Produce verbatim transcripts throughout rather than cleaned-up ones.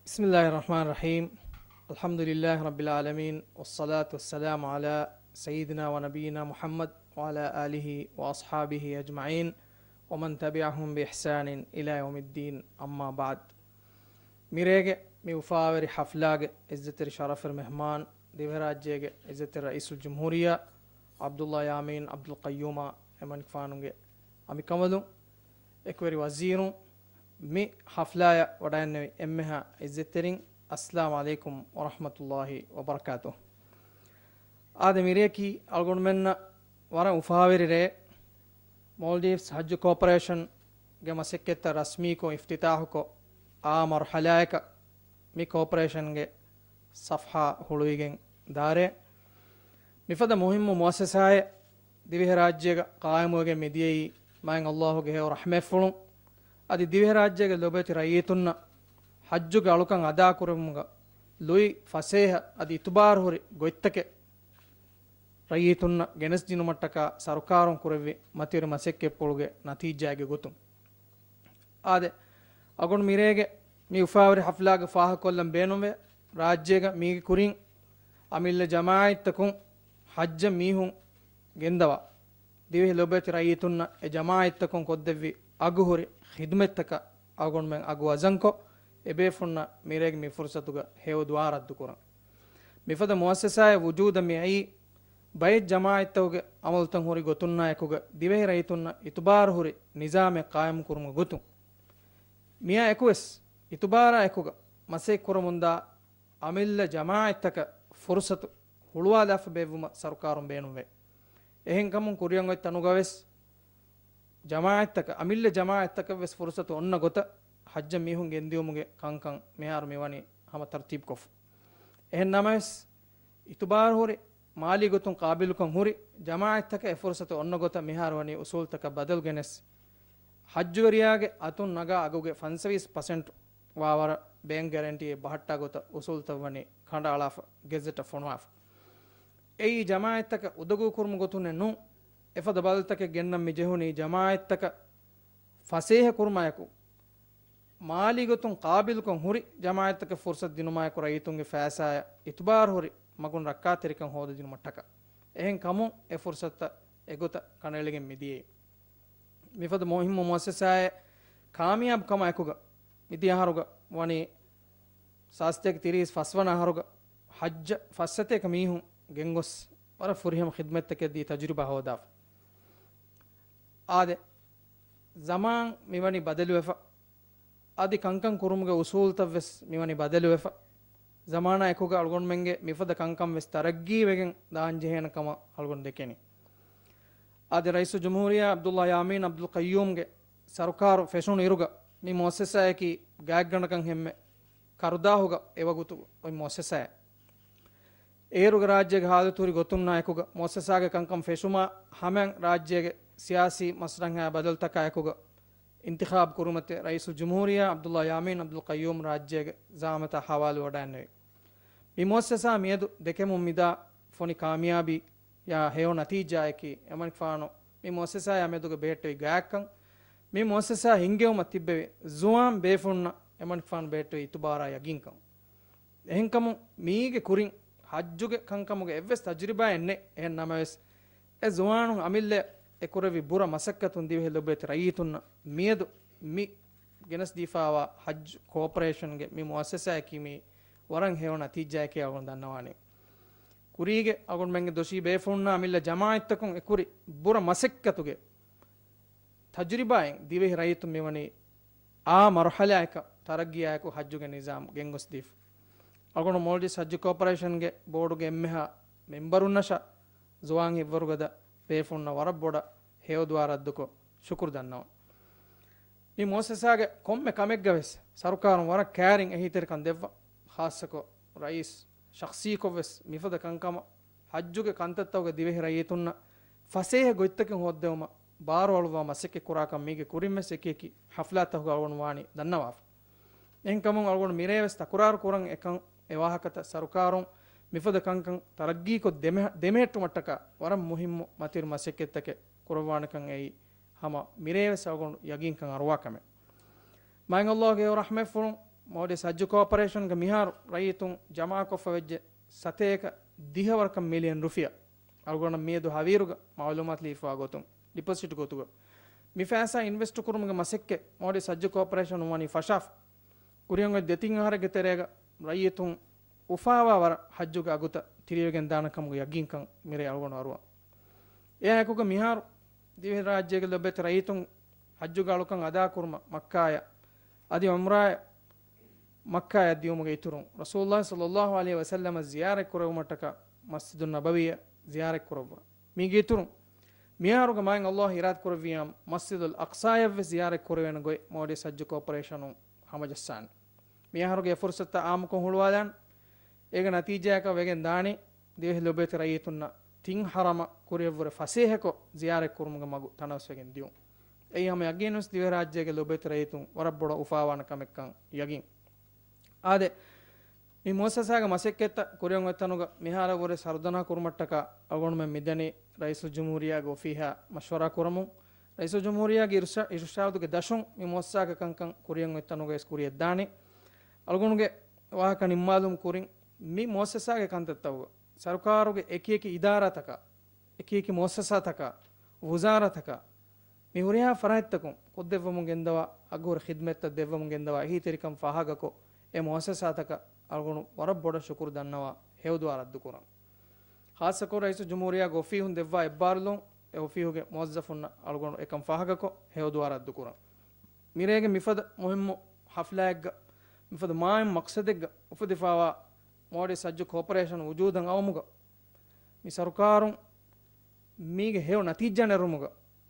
بسم الله الرحمن الرحيم. الحمد لله رب العالمين، والصلاة والسلام على سيدنا ونبينا محمد وعلى آله وأصحابه أجمعين، ومن تبعهم بإحسان إلى يوم الدين، أما بعد. މިރޭގެ މި އުފާވެރި ޙަފްލާގެ ޢިއްޒަތްތެރި ޝަރަފުވެރި މެހްމާން، ދިވެހިރާއްޖޭގެ ޢިއްޒަތްތެރި ރައީސުލްޖުމްހޫރިއްޔާ ޢަބްދުﷲ ޔާމީން ޢަބްދުލް ޤައްޔޫމާ އެމަނިކުފާނުގެ އަނބިކަނބަލުން، އެކުވެރި ވަޒީރުން، މި ޙަފްލާއަށް ވަޑައިންނެވި އެންމެހާ ޢިއްޒަތްތެރިން، އައްސަލާމު ޢަލައިކުމް ވަރަޙްމަތުﷲ ވަބަރަކާތުހު. އާދެ، މިރެޔަކީ އަޅުގަނޑުމެންނަށް ވަރަށް އުފާވެރި ރެއެއް. މޯލްޑިވްސް ޙައްޖު ކޯޕަރޭޝަންގެ މަސައްކަތްތައް ރަސްމީކޮށް އިފްތިތާޙުކޮށް، އާ މަރުޙަލާއަކަށް މި ކޯޕަރޭޝަންގެ ޞަފްޙާ ހުޅުވިގެން ދާއިރާ. މިފަދަ މުހިއްމު މުއައްސަސާއެއް ދިވެހިރާއްޖޭގަ ޤާއިމުވެގެން މިދިޔައީ މާތް ﷲ ގެ ހެޔޮ ރަޙްމަތްފުޅުން. އަދި ދިވެހިރާއްޖޭގެ ލޮބުވެތި ރައްޔިތުންނަށް ޙައްޖުގެ އަޅުކަން އަދާކުރުމުގަ ލުއި ފަސޭހަ އަދި އިތުބާރުހުރި ގޮތްތަކެއް ރައްޔިތުންނަށް ގެނެސްދިނުމަށްޓަކާ ސަރުކާރުން ކުރެއްވި މަތިވެރި މަސައްކަތްޕުޅުގެ ނަތީޖާގެ ގޮތުން. އާދެ، އަޅުގަނޑު މިރޭގެ މި އުފާވެރި ޙަފްލާގަ ފާހަގަކޮށްލަން ބޭނުންވޭ، ރާއްޖޭގަ މީގެ ކުރިން އަމިއްލަ ޖަމާޢަތްތަކުން ޙައްޖަށް މީހުން ގެންދަވާ، ދިވެހި ލޮބުވެތި ރައްޔިތުންނަށް އެ ޖަމާޢަތްތަކުން ކޮށްދެއްވި އަގުހުރި ޚިދުމަތްތަކަށް އަޅުގަނޑުމެން އަގު ވަޒަންކޮށް، އެބޭފުންނަށް މިރޭގެ މި ފުރުޞަތުގަ ހެޔޮ ދުޢާ ރައްދުކުރަން. މިފަދަ މުއައްސަސާއެއް ވުޖޫދަށް މިއައީ، ބައެއް ޖަމާޢަތްތަކުގެ ޢަމަލުތައް ހުރި ގޮތުންނާއެކުގަ، ދިވެހި ރައްޔިތުންނަށް އިތުބާރުހުރި ނިޒާމެއް ޤާއިމުކުރުމުގެ ގޮތުން. މިއާ އެކުވެސް، އިތުބާރާ އެކުގަ މަސައްކަތްކުރަމުންދާ އަމިއްލަ ޖަމާޢަތްތަކަށް ފުރުޞަތު ހުޅުވާލާފަ ބޭއްވުމަށް ސަރުކާރުން ބޭނުންވޭ. އެހެންކަމުން ކުރިއަށް އޮތް ތަނުގަވެސް، ޖަމާޢަތްތަކަށް، އަމިއްލަ ޖަމާޢަތްތަކަށްވެސް ފުރުޞަތު އޮންނަ ގޮތަށް ޙައްޖަށް މީހުން ގެންދިއުމުގެ ކަންކަން މިހާރު މިވަނީ ހަމަ ތަރުތީބުކޮށްފަ. އެހެން ނަމަވެސް، އިތުބާރުހުރި، މާލީ ގޮތުން ޤާބިލުކަން ހުރި ޖަމާޢަތްތަކަށް އެ ފުރުޞަތު އޮންނަ ގޮތަށް މިހާރު ވަނީ އުޞޫލުތަކަށް ބަދަލު ގެނެސް، ޙައްޖުވެރިޔާގެ އަތުން ނަގާ އަގުގެ ފަންސަވީސް ޕަސެންޓް ވާވަރަށް ބޭންކް ގެރެންޓީއެއް ބަހައްޓާ ގޮތަށް އުޞޫލުތައް ވަނީ ކަނޑައަޅާފަ، ގެޒެޓަށް ފޮނުވާފަ. އެއީ ޖަމާޢަތްތަކަށް އުދަގޫ ކުރުމުގެ ގޮތުންނެއް ނޫން. އެފަދަ ބަދަލުތަކެއް ގެންނަން މި ޖެހުނީ ޖަމާޢަތްތަކަށް ފަސޭހަ ކުރުމާއެކު، މާލީ ގޮތުން ޤާބިލުކަން ހުރި ޖަމާޢަތްތަކަށް ފުރުޞަތު ދިނުމާއެކު ރައްޔިތުންގެ ފައިސާއަށް އިތުބާރު ހުރި މަގުން ރައްކާތެރިކަން ހޯދަދިނުމަށްޓަކާ. އެހެން ކަމުން އެ ފުރުޞަތަށް އެގޮތަށް ކަނޑައެޅިގެން މިދިޔައީ. މިފަދަ މުހިއްމު މުއައްސަސާއެއް ކާމިޔާބު ކަމާއެކުގަ މިދިޔަ އަހަރުގަ ވަނީ ސާސްތޭކަ ތިރީސް ފަސްވަނަ އަހަރުގަ ޙައްޖަށް ފައްސަތޭކަ މީހުން ގެންގޮސް ވަރަށް ފުރިހަމަ ޚިދުމަތްތަކެއް ދީ ތަޖުރިބާ ހޯދާފަ. އާދެ، ޒަމާން މިވަނީ ބަދަލުވެފަ. އަދި ކަންކަން ކުރުމުގެ އުޞޫލުތައްވެސް މިވަނީ ބަދަލުވެފަ. ޒަމާނާ އެކުގަ އަޅުގަނޑުމެންގެ މިފަދަ ކަންކަން ވެސް ތަރައްގީވެގެން ދާންޖެހޭނެ ކަމަށް އަޅުގަނޑު ދެކެނީ. އާދެ، ރައީސުލްޖުމްހޫރިއްޔާ ޢަބްދުﷲ ޔާމީން ޢަބްދުލް ޤައްޔޫމްގެ ސަރުކާރު ފެށުނު އިރުގަ މި މުއައްސަސާއަކީ ގާތްގަނޑަކަށް ހެންމެ ކަރުދާހުގަ އެވަގުތު އޮތް މުއައްސަސާއެއް. އޭރުގެ ރާއްޖޭގެ ހާލަތު ހުރި ގޮތުންނާ އެކުގަ މުއައްސަސާގެ ކަންކަން ފެށުމާ ހަމައަށް ރާއްޖޭގެ ސިޔާސީ މަސްރަޙާ ބަދަލުތަކާ އެކުގަ އިންތިޚާބު ކުރުމަތި ރައީސުލްޖުމްހޫރިއްޔާ ޢަބްދުﷲ ޔާމީން ޢަބްދުލް ޤައްޔޫމް ރާއްޖޭގެ ޒަޢާމަތާ ޙަވާލުވެވަޑައިގެންނެވި. މި މުއައްސަސާ މިއަދު ދެކެމުން މިދާ ފޮނި ކާމިޔާބީ ޔާ ހެޔޮ ނަތީޖާއަކީ، އެމަނިކުފާނު މި މުއައްސަސާޔާ މެދުގަ ބެހެއްޓެވި ގާތްކަން، މި މުއައްސަސާ ހިންގެވުމަށް ތިއްބެވި ޒުވާން ބޭފުޅުންނަށް އެމަނިކުފާނު ބެހެއްޓެވި އިތުބާރާ ޔަގީންކަން. އެހެންކަމުން މީގެ ކުރިން ޙައްޖުގެ ކަންކަމުގެ އެއްވެސް ތަޖުރިބާއެއް ނެތް. އެހެން ނަމަވެސް، އެ ޒުވާނުން އަމިއްލަ އެ ކުރެއްވި ބުރަ މަސައްކަތުން ދިވެހި ލޮބުވެތި ރައްޔިތުންނަށް މިއަދު މި ގެނެސްދީފާވާ ޙައްޖު ކޯޕަރޭޝަންގެ މި މުއައްސަސާއަކީ މީ ވަރަށް ހެޔޮ ނަތީޖާއެކޭ އަޅުގަނޑު ދަންނަވާނީ. ކުރީގެ އަޅުގަނޑުމެންގެ ދޮށީ ބޭފުޅުންނާ އަމިއްލަ ޖަމާޢަތްތަކުން އެކުރި ބުރަ މަސައްކަތުގެ ތަޖުރިބާއިން ދިވެހި ރައްޔިތުން މިވަނީ އާ މަރުޙަލާއަކަށް ތަރައްގީއާއެކު ޙައްޖުގެ ނިޒާމް ގެންގޮސްދީފަ. އަޅުގަނޑު މޯލްޑިވްސް ޙައްޖު ކޯޕަރޭޝަންގެ ބޯޑުގެ އެންމެހާ މެމްބަރުންނަށާ ޒުވާން ހިތްވަރުގަދަ ބޭފުޅުންނަށް ވަރަށް ބޮޑަށް ހެޔޮ ދުޢާ ރައްދުކޮށް ޝުކުރު ދަންނަވަން. މި މުއައްސަސާގެ ކޮންމެ ކަމެއްގަވެސް ސަރުކާރުން ވަރަށް ކައިރިން އެހީތެރިކަން ދެއްވާ، ޚާއްޞަކޮށް ރައީސް ޝަޚްޞީކޮށްވެސް މިފަދަ ކަންކަމަށް ޙައްޖުގެ ކަންތައްތަކުގަ ދިވެހި ރައްޔިތުންނަށް ފަސޭހަ ގޮތްތަކެއް ހޯއްދެވުމަށް ބާރުއަޅުއްވާ މަސައްކަތް ކުރާކަން މީގެ ކުރިންވެސް އެކިއެކި ޙަފްލާތަކުގަ އަޅުގަނޑު ވާނީ ދަންނަވާފަ. އެހެންކަމުން އަޅުގަނޑު މިރޭވެސް ތަކުރާރު ކުރަން އެކަން އެ ވާހަކަތައް ސަރުކާރުން މިފަދަ ކަންކަން ތަރައްގީކޮށް ދެމެ-، ދެމެހެއްޓުމަށްޓަކާ ވަރަށް މުހިއްމު މަތިވެރި މަސައްކަތްތަކެއް ކުރައްވާނެކަން އެއީ ހަމަ މިރޭވެސް އަޅުގަނޑު ޔަގީންކަން އަރުވާ ކަމެއް. މާތް ﷲ ގެ ރަޙްމަތްފުޅުން މޯލްޑިވްސް ހައްޖު ކޯޕަރޭޝަންގެ މިހާރު ރައްޔިތުން ޖަމާކޮށްފަ ވެއްޖެ ސަތޭކަ ދިހަ ވަރަކަށް މިލިއަން ރުފިޔާ. އަޅުގަނޑަށް މިއަދު ހަވީރުގަ މައުލޫމާތު ލިބިފަވާ ގޮތުން، ޑިޕޮޒިޓް ގޮތުގަ މި ފައިސާ އިންވެސްޓު ކުރުމުގެ މަސައްކަތް މޯލްޑިވްސް ހައްޖު ކޯޕަރޭޝަނުން ވަނީ ފަށާފަ. ކުރިއަށް އޮތް ދެތިން އަހަރެއްގެ ތެރޭގަ ރައްޔިތުން އުފާވާ ވަރަށް ހައްޖުގެ އަގުތައް ތިރިވެގެން ދާނެ ކަމުގެ ޔަގީންކަން މިރޭ އަޅުގަނޑު އަރުވަން. އެއާއެކުގަ މިހާރު ދިވެހިރާއްޖޭގެ ލޮބުވެތި ރައްޔިތުން ހައްޖުގެ އަޅުކަން އަދާކުރުމަށް މައްކާޔަށް އަދި އުމްރާޔަށް މައްކާޔަށް ދިޔުމުގެ އިތުރުން، ރަސޫލުﷲ ޞައްލަﷲ ޢަލައިހި ވަސައްލަމަށް ޒިޔާރަތް ކުރެވުމަށްޓަކާ މަސްޖިދުއް ނަބަވީއަށް ޒިޔާރަތް ކުރައްވާ. މީގެ އިތުރުން، މިހާރުގެ މާތް ﷲ އިރާދަ ކުރެއްވިއްޔާ، މަސްޖިދުލް އަޤްޞާޔަށްވެސް ޒިޔާރަތް ކުރެވޭނެ ގޮތް މޯލްޑިވްސް ހައްޖު ކޯޕަރޭޝަނުން ހަމަޖައްސާނެ. މިއަހަރުގެ އެ ފުރުޞަތު އާއްމުކޮށް ހުޅުވާލާން. އޭގެ ނަތީޖާއަކަށް ވެގެން ދާނީ، ދިވެހި ލޮބުވެތި ރައްޔިތުންނަށް ތިން ޙަރަމަށް ކުރިއަށްވުރެ ފަސޭހަކޮށް ޒިޔާރަތް ކުރުމުގެ މަގު ތަނަވަސްވެގެން ދިޔުން. އެއީ ހަމަ ޔަގީނުވެސް ދިވެހިރާއްޖޭގެ ލޮބުވެތި ރައްޔިތުން ވަރަށް ބޮޑަށް އުފާވާނެ ކަމެއްކަން ޔަގީން. އާދެ، މި މުއައްސަސާގެ މަސައްކަތްތައް ކުރިއަށް އޮތް ތަނުގަ މިހާރަށްވުރެ ސަރުދަނާ ކުރުމަށްޓަކާ އަޅުގަނޑުމެން މިދަނީ ރައީސުލްޖުމްހޫރިއްޔާގެ އޮފީހާ މަޝްވަރާ ކުރަމުން. ރައީސުލްޖުމްހޫރިއްޔާގެ އިރުޝާ-، އިރުޝާދުގެ ދަށުން މި މުއައްސަސާގެ ކަންކަން ކުރިއަށް އޮތް ތަނުގައި ވެސް ކުރިއަށް ދާނީ. އަޅުގަނޑުގެ ވާހަކަ ނިންމާލުމުގެ ކުރިން، މި މުއައްސަސާގެ ކަންތައްތަކުގަ ސަރުކާރުގެ އެކިއެކި އިދާރާތަކާ، އެކިއެކި މުއައްސަސާތަކާ، ވުޒާރާތަކާ، މި ހުރިހާ ފަރާތްތަކުން ކޮށްދެއްވަމުން ގެންދަވާ އަގުހުރި ޚިދްމަތްތައް ދެއްވަމުން ގެންދަވާ އެހީތެރިކަން ފާހަގަކޮށް، އެ މުއައްސަސާތަކަށް އަޅުގަނޑު ވަރަށް ބޮޑަށް ޝުކުރު ދަންނަވާ ހެޔޮދުޢާ ރައްދުކުރަން. ޚާއްޞަކޮށް ރައީސުލްޖުމްހޫރިއްޔާގެ އޮފީހުން ދެއްވާ އެއްބާރުލުން، އެ އޮފީހުގެ މުވައްޒަފުންނަށް އަޅުގަނޑު އެކަން ފާހަގަކޮށް ހެޔޮދުޢާ ރައްދުކުރަން. މިރޭގެ މިފަދަ މުހިއްމު ޙަފްލާއެއްގަ، މިފަދަ މާތް މަޤްޞަދެއްގަ އުފެދިފަވާ މޯލްޑިވްސް ހައްޖު ކޯޕަރޭޝަން ވުޖޫދަށް އައުމުގަ، މި ސަރުކާރުން މީގެ ހެޔޮ ނަތީޖާ ނެރުމުގަ،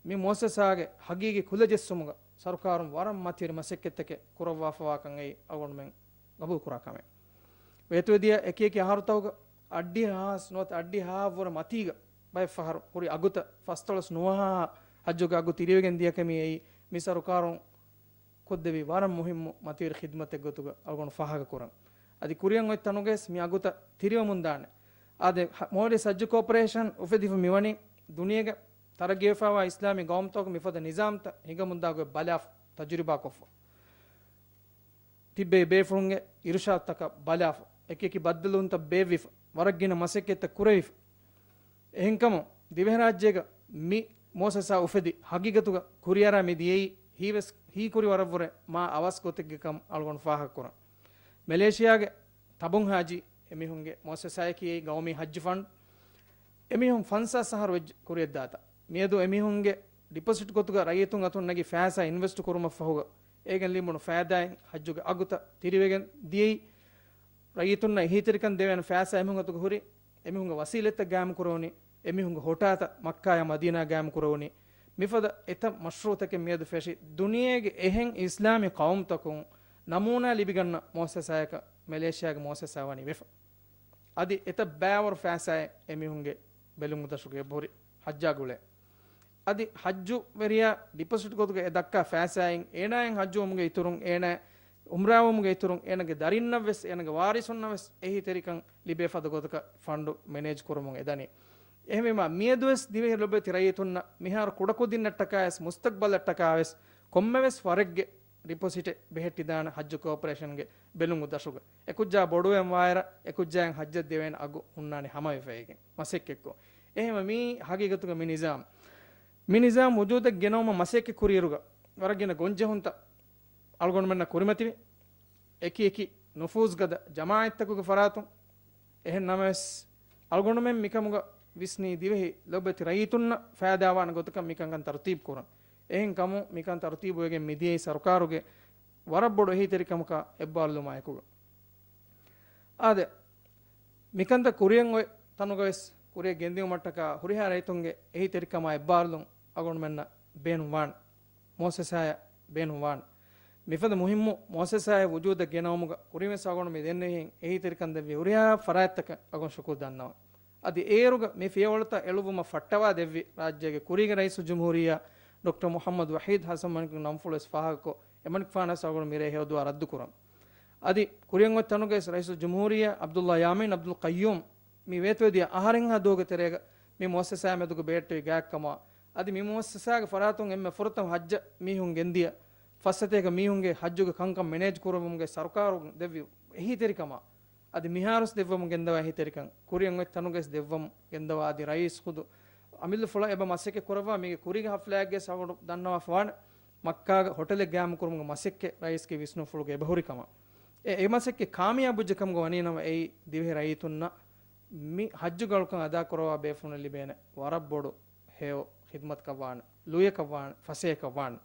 މި މުއައްސަސާގެ ހަގީގީ ކުލަ ޖެއްސުމުގަ ސަރުކާރުން ވަރަށް މަތިވެރި މަސައްކަތްތަކެއް ކުރައްވާފަވާކަން އެއީ އަޅުގަނޑުމެން ގަބޫލުކުރާ ކަމެއް. ވޭތުވެދިޔަ އެކިއެކި އަހަރުތަކުގަ އަށްޑިހަ ހާސް ނުވަތަ އަށްޑިހަ ހާހަށްވުރެ މަތީގަ ބައެއް ފަހަރު ހުރި އަގުތައް ފަސްދޮޅަސް ނުވަހަ ހައްޖުގެ އަގު ތިރިވެގެން ދިޔަ ކަމީ އެއީ މި ސަރުކާރުން ކޮށްދެއްވި ވަރަށް މުހިއްމު މަތިވެރި ޚިދްމަތެއް ގޮތުގަ އަޅުގަނޑު ފާހަގަކުރަން. އަދި ކުރިއަށް އޮތް ތަނުގައިސް މި އަގުތައް ތިރިވަމުން ދާނެ. އާދެ، ހަ-، މޯލްޑިވްސް ހައްޖު ކޯޕަރޭޝަން އުފެދިފަ މިވަނީ ދުނިޔޭގެ ތަރައްގީވެފައިވާ އިސްލާމީ ގައުމުތަކުގެ މިފަދަ ނިޒާމްތައް ހިނގަމުންދާ ގޮތް ބަލާފަ، ތަޖުރިބާކޮށްފަ. ތިއްބެވި ބޭފުޅުންގެ އިރުޝާދުތަކަށް ބަލާފަ، އެކިއެކި ބައްދަލުވުންތައް ބޭއްވިފަ، ވަރަށް ގިނަ މަސައްކަތްތައް ކުރެވިފަ. އެހެންކަމުން، ދިވެހިރާއްޖޭގަ މި މުއައްސަސާ އުފެދި، ހަގީގަތުގަ ކުރިއަރާ މި ދިޔައީ ހީވެސް ހީކުރި ވަރަށްވުރެ މާ އަވަސް ގޮތެއްގެ ކަމަށް އަޅުގަނޑު ފާހަގަކުރަން. މެލޭޝިޔާގެ ތަބުން ހާޖީ އެމީހުންގެ މުއައްސަސާއަކީ އެއީ ގައުމީ ހައްޖު ފަންޑް. އެމީހުން ފަންސާސް އަހަރު ވެއްޖެ ކުރިއަށްދާތާ. މިއަދު އެމީހުންގެ ޑިޕޮޒިޓް ގޮތުގަ ރައްޔިތުން އަތުން ނެގި ފައިސާ އިންވެސްޓް ކުރުމަށްފަހުގަ، އޭގެން ލިބުނު ފައިދާއިން ހައްޖުގެ އަގުތައް ތިރިވެގެން ދިޔައީ، ރައްޔިތުންނަށް އެހީތެރިކަން ދެވޭނެ ފައިސާ އެމީހުން އަތުގަ ހުރި، އެމީހުންގެ ވަސީލަތްތައް ގާއިމް ކުރެވުނީ، އެމީހުންގެ ހޮޓާތައް މައްކާޔާ މަދީނާ ގާއިމް ކުރެވުނީ، މިފަދަ އެތައް މަޝްރޫޢުތަކެއް މިއަދު ފެށި، ދުނިޔޭގެ އެހެން އިސްލާމީ ޤައުމުތަކުން ނަމޫނާ ލިބިގަންނަ މުއައްސަސާއަކަށް މެލޭޝިޔާގެ މުއައްސަސާ ވަނީ ވެފަ. އަދި އެތައް ބައިވަރު ފައިސާއެއް އެމީހުންގެ ބެލުމުގެ ދަށުގަ އެބަހުރި ހައްޖާ ގުޅޭ. އަދި ހައްޖުވެރިޔާ ޑިޕޮޒިޓް ގޮތުގަ އެ ދައްކާ ފައިސާއިން އޭނާއަށް ހައްޖުވުމުގެ އިތުރުން، އޭނާ އުމްރާވުމުގެ އިތުރުން، އޭނާގެ ދަރިންނަށްވެސް، އޭނާގެ ވާރިސުންނަށްވެސް އެހީތެރިކަން ލިބޭ ފަދަ ގޮތަކަށް ފަންޑު މެނޭޖް ކުރަމުން އެދަނީ. އެހެންވީމާ، މިއަދުވެސް ދިވެހި ލޮބުވެތި ރައްޔިތުންނަށް މިހާރު ކުޑަކުދިންނަށްޓަކާވެސް، މުސްތަޤްބަލަށްޓަކާވެސް ކޮންމެވެސް ވަރެއްގެ ޑިޕޮޒިޓެއް ބެހެއްޓިދާނެ ހައްޖު ކޯޕަރޭޝަންގެ ބެލުމުގެ ދަށުގަ. އެކުއްޖާ ބޮޑުވެން ވާއިރަށް، އެކުއްޖާއިން ހައްޖަށް ދެވޭނެ އަގު ހުންނާނީ ހަމަވެފައިގެން މަސައްކަތްކޮށް. އެހެންވެ، މީ ހަގީގަތުގަ މި ނިޒާމް، މި ނިޒާމް ވުޖޫދަށް ގެނައުމަށް މަސައްކަތް ކުރިއިރުގަ، ވަރަށް ގިނަ ގޮންޖެހުންތައް އަޅުގަނޑުމެންނަށް ކުރިމަތިވި. އެކި އެކި ނުފޫޒުގަދަ ޖަމާޢަތްތަކުގެ ފަރާތުން. އެހެން ނަމަވެސް، އަޅުގަނޑުމެން މިކަމުގަ ވިސްނީ ދިވެހި ލޮބުވެތި ރައްޔިތުންނަށް ފައިދާވާނެ ގޮތަކަށް މިކަންކަން ތަރުތީބު ކުރަން. އެހެން ކަމުން މިކަން ތަރުތީބުވެގެން މިދިޔައީ ސަރުކާރުގެ ވަރަށް ބޮޑު އެހީތެރިކަމަކާ އެއްބާރުލުމާއެކުގަ. އާދެ، މިކަންތައް ކުރިއަށް އޮތް ތަނުގަވެސް ކުރިއަށް ގެންދިއުމަށްޓަކާ ހުރިހާ ރައްޔިތުންގެ އެހީތެރިކަމާ އެއްބާރުލުން އަޅުގަނޑުމެންނަށް ބޭނުންވާނެ. މުއައްސަސާއަށް ބޭނުންވާނެ. މިފަދަ މުހިއްމު މުއައްސަސާއެއް ވުޖޫދަށް ގެނައުމުގަ ކުރިންވެސް އަޅުގަނޑު މި ދެންނެވިހެން އެހީތެރިކަން ދެއްވި ހުރިހާ ފަރާތްތަކަށް އަޅުގަނޑު ޝުކުރު ދަންނަވަން. އަދި އޭރުގަ މި ފިޔަވަޅުތައް އެޅުއްވުމަށް ފައްޓަވާ ދެއްވި ރާއްޖޭގެ ކުރީގެ ރައީސުލްޖުމްހޫރިއްޔާ ޑޮކްޓަރ މުޙައްމަދު ވަޙީދު ޙަސަން މަނިކުގެ ނަންފުޅުވެސް ފާހަގަކޮށް، އެމަނިކުފާނަށް އަޅުގަނޑު މިރޭ ހެޔޮދުޢާ ރައްދުކުރަން. އަދި ކުރިއަށް އޮތް ތަނުގައި ރައީސުލްޖުމްހޫރިއްޔާ ޢަބްދުﷲ ޔާމީން ޢަބްދުލް ޤައްޔޫމް މި ވޭތުވެދިޔަ އަހަރެއްހާ ދުވަހުގެ ތެރޭގަ މި މުއައްސަސާ މެދުގަ ބެހެއްޓެވި ގާތްކަމާ، އަދި މި މުއައްސަސާގެ ފަރާތުން އެންމެ ފުރަތަމަ ހައްޖަށް މީހުން ގެންދިޔަ ފައްސަތޭކަ މީހުންގެ ޙައްޖުގެ ކަންކަން މެނޭޖް ކުރެއްވުމުގެ ސަރުކާރުން ދެއްވި އެހީތެރިކަމާ، އަދި މިހާރުސް ދެއްވަމުން ގެންދަވާ އެހީތެރިކަން ކުރިއަށް އޮތް ތަނުގައިސް ދެއްވަމުން ގެންދަވާ، އަދި ރައީސް ޚުދު އަމިއްލަފުޅަށް އެބަ މަސައްކަތް ކުރައްވާ، މީގެ ކުރީގެ ހަފްލާއެއްގައި ސަގޮޑު ދަންނަވާފަވާނެ. މައްކާގެ ހޮޓެލެއް ގާއިމުކުރުމުގެ މަސައްކަތް ރައީސްގެ ވިސްނުންފުޅުގައި އެބަހުރި ކަމަށް. އެ، އެ މަސައްކަތް ކާމިޔާބުވެއްޖެކަމުގަ ވަނީނަމަ، އެއީ ދިވެހި ރައްޔިތުންނަށް މި ޙައްޖުގެ އަޅުކަން އަދާކުރައްވާ ބޭފުޅުންނަށް ލިބޭނެ ވަރަށް ބޮޑު ހެޔޮ ޚިދްމަތަކަށްވާނެ، ލުޔަކަށްވާނެ، ފަސޭހަކަށްވާނެ.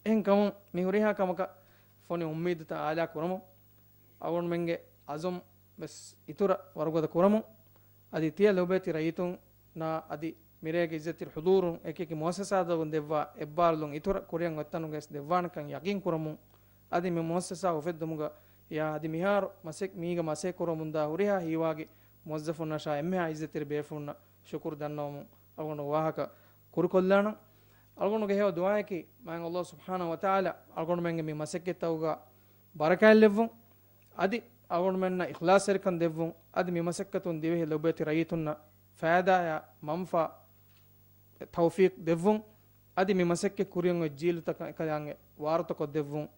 އެހެންކަމުން މި ހުރިހާ ކަމަކަށް ފޮނި އުއްމީދުތައް އާލާ ކުރަމުން، އަޅުގަނޑުމެންގެ އަޒުމް ވެސް އިތުރަށް ވަރުގަދަ ކުރަމުން، އަދި ތިޔަ ލޮބުވެތި ރައްޔިތުންނާ އަދި މިރޭގެ އިއްޒަތްތެރި ޙުޟޫރުން އެކިއެކި މުއައްސަސާތަކުން ދެއްވާ އެއްބާރުލުން އިތުރަށް ކުރިއަށް އޮތްތަނުގައި ދެއްވާނެކަން ޔަޤީން ކުރަމުން، އަދި މި މުއައްސަސާ އުފެއްދުމުގަ ޔާ އަދި މިހާރު މަސެއް-، މީގަ މަސައްކަތް ކުރަމުންދާ ހުރިހާ ހީވާގި މުވައްޒަފުންނަށާ އެންމެހާ އިއްޒަތްތެރި ބޭފުޅުންނަށް ޝުކުރު ދަންނަވަމުން އަޅުގަނޑު ވާހަކަ ކުރުކޮށްލާނަން. އަޅުގަނޑުގެ ހެޔޮ ދުޢާއަކީ، މާތް ﷲ ސުބްޙާނަހޫ ވަތަޢާލާ އަޅުގަނޑުމެންގެ މި މަސައްކަތްތަކުގަ ބަރަކާތްލެއްވުން، އަދި އަޅުގަނޑުމެންނަށް އިޚްލާޞްތެރިކަން ދެއްވުން، އަދި މި މަސައްކަތުން ދިވެހި ލޮބުވެތި ރައްޔިތުންނަށް ފައިދާއާ މަންފާ ތައުފީޤް ދެއްވުން، އަދި މި މަސައްކަތް ކުރިއަށް އޮތް ޖީލުތަކަށް އެކަލާނގެ ވާރުތަކޮށް ދެއްވުން.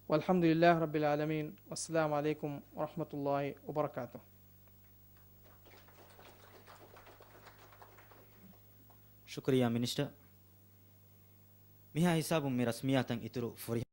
والحمد لله رب العالمين، والسلام عليكم ورحمة الله وبركاته. ޝުކުރިއްޔާ މިނިސްޓަރ. މިހާ ހިސާބުން މި ރަސްމިއްޔާތަށް އިތުރު ފުރި